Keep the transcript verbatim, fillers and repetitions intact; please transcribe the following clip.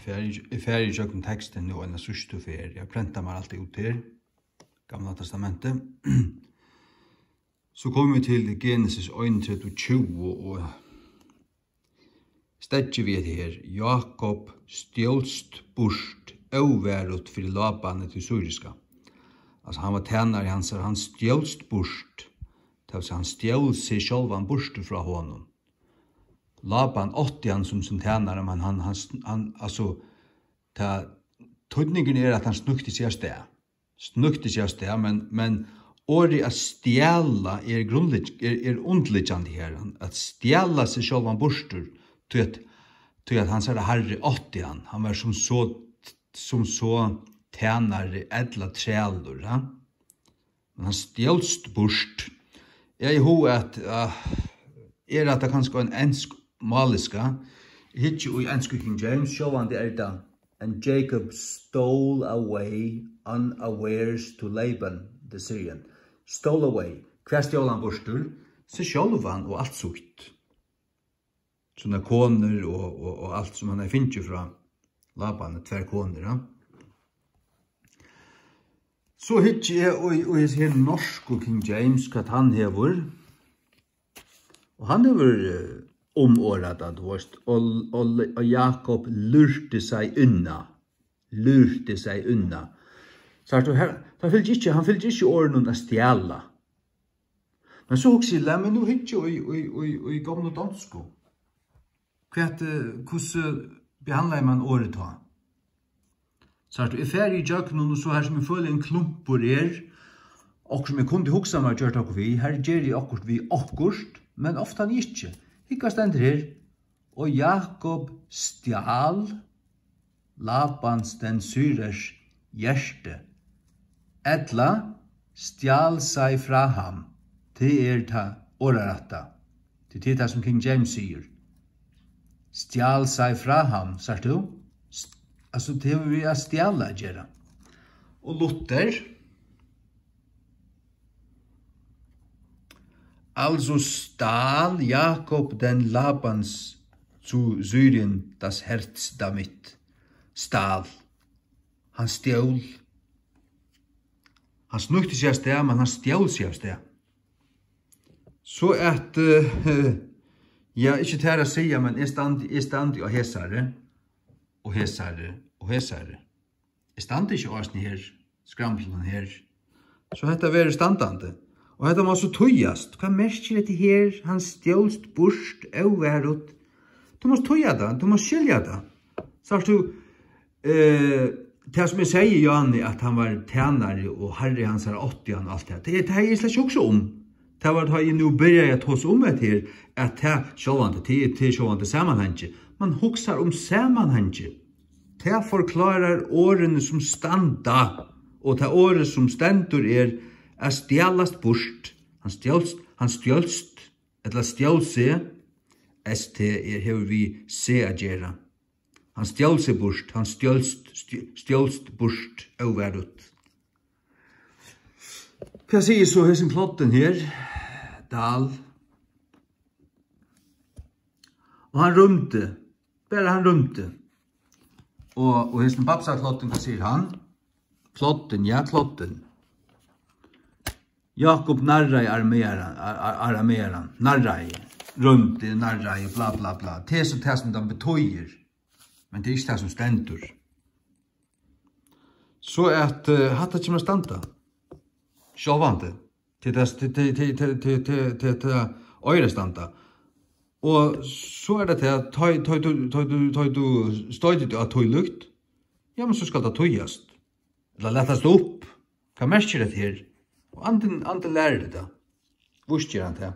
fari, eg fari ígjøgnum tekstin nú eina síðstu ferð. Eg prenta mær altíð út her, Gamla Testamentið. So komu vit til Genesis einogtretivu tjúgu, og steðgi við hetta her: Jákup stjólst burt óvarut fyri Labani tí sýriska. Altso, hann var tænari hansara, hann stjólst burt. Tað vil siga, hann stjól seg sjálvan burtur frá honum. Laban átti hann sum sín tænara, men hann, hann, hann, altso, tað, týdningurin er, at hann snøgti seg avstað. Snøgti seg avstað, men, men orðið at stjala er grundlegg-, er, er undirliggjandi her. Hann, at stjala seg sjálvan burtur, tí at, tí at hansara harri átti hann. Hann var sum so, sum so tænari ella trælur, ha? Men hann stjólst burt. Eg havi hug at, ah, er hetta kanska ein ensk máliska? Eg hyggi í ensku King James, sjálvandi er tað: "And Jacob stole away unawares to Laban the Syrian." Stole away. Hvar stjól hann burtur? Seg sjálvan og alt sítt. Sínar konur og, og, og alt sum hann hevði fingið frá Labani, tvær konur, ja. So hyggi eg í, í hesi her norsku King James, hvat hann hevur. Og hann hevur, eh, umorðað tað, tú veist, og, og, og Jákup lurti seg unna. Lurti seg unna. Sært tú her, hann fylgir ikki, hann fylgir ikki orðunum at stjala. Men so hugsi eg, lat meg nú hyggja í, í, í, í gomlu donsku. Hvat, eh, hvussu behandlaði mann orðið tá? Sært tú, eg fari ígjøgnum, og so har sum eg føli ein klumpur er, okkurt sum eg kundi hugsa mær at gjørt okkurt við, har geri eg okkurt við okkurt, men ofta ikki. Hygg, hvat stendur her: "Og Jákup stjal Labans den syrers hjerte." Ella stjal seg frá ham. Tað er tað orðarætta. Tað er tað, sum King James sigur. Stjal seg frá ham, sært tú? St-, altso, tað hevur við at stjala at gera. Og Luther: "Also stahl Jakob den Labans zu Syrien das Herz damit." Stahl. Hann stjól. Hann snøgti seg avstað, men hann stjól seg avstað. So at, eh, ja, ikki tað at siga, men eg standi, eg standi á hesari, og hesari, og hesari. Eg standi ikki á hesum her, skramblinum her. So hetta verður standandi. Og hetta má so týðast. Hvat merkir hetta her? Hann stjólst burt óvarut. Tú mást týða tað, tú mást skilja tað. Sært tú, eh, tað sum eg segði, Jáni, at hann var tænari og harri hansara átti hann og alt tað. Tað, tað hevði eg slett ikki hugsað um. Tað var tá eg nú byrjaði at tosa um hetta her, at tað sjálvandi, tað er, tað er sjálvandi samanhangi. Mann hugsar um samanhangi. Tað forklárar orðini sum standa, og tað orðið sum stendur er at stjalast burt. Hann stjólst, hann stjólst, ella stjól seg. S T er, hevur við seg at gera. Hann stjól seg burt, hann stjólst, stj-, stjólst burt óvarut. Hvat sigur so hesin kloddin her? Dahl. Og hann rýmdi. Bara hann rýmdi. Og, og hesin Babsa kloddin, hvat sigur hann? Kloddin, ja, kloddin. Jákup narraði armearan, ar-, ar-, aramearan, narraði, rýmdi, narraði, bla, bla, bla. Tað er so tað, sum tað betýðir. Men tað er ikki tað, sum stendur. So at, eh, hatta kemur at standa. Sjálvandi. Til tað, til, til, til, til, til, til, til, til at oyra standa. Og so er tað til at tá, tá, tú, tá, tú, tá, tú stoytir teg á tílíkt, ja, men so skal tað týðast. Ella latast upp. Hvat merkir hetta her? Og andin, andin lærir teg tað. Víst ger hann tað.